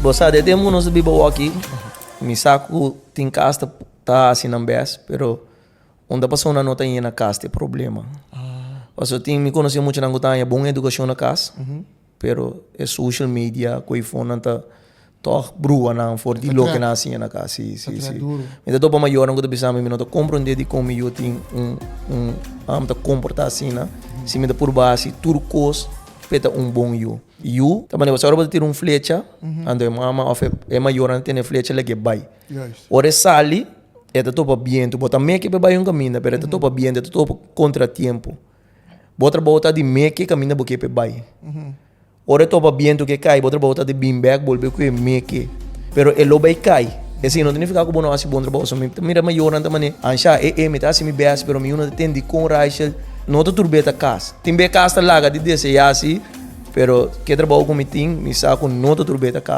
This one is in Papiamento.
Bo sa, den tempu nos ta biba awaki, mi sa ku tin kas ta ta hasi nan bèst, pero unda pasobra nan no ta yena kas ta e problema. Pasobra tin, mi konosé muchanan ku ta haña bon edukashon na kas, pero e social media ku e fonnan ta tòg brua nan for di loke nan a siña na kas. Si, si, si. Mi ta topa mayornan ku ta bisa mi, mi no ta komprondé dikon mi yu tin un un am ta komportá asina, si mi ta purba hasi tur kos p'e ta un bon yu. Yu ta manera ora bo ta tira un flecha, anto e mama òf e mayornan ta tene e flecha lag'é bai. Ora e sali, e ta topa bientu. Bo ta meke p'e bai un kaminda, pero e ta topa bientu, e ta topa kontratiempo. Bo trabou ta di meke kaminda bo ke p'e bai. Ora e topa bientu ke kai, bo trabou ta di bin bèk bolbe ku e meke. Pero e lo bai kai. Esei no ta nifiká ku bo no hasi bon trabou. So mi ta mira mayornan ta manera, Ansha, e e, mi ta hasi mi bèst, pero mi yu no ta tende kon Rachel no ta tur be ta kas. Tin be kas ta laga di deseá si, pero ke trabou ku mi tin, mi sa ku no ta tur be ta kas.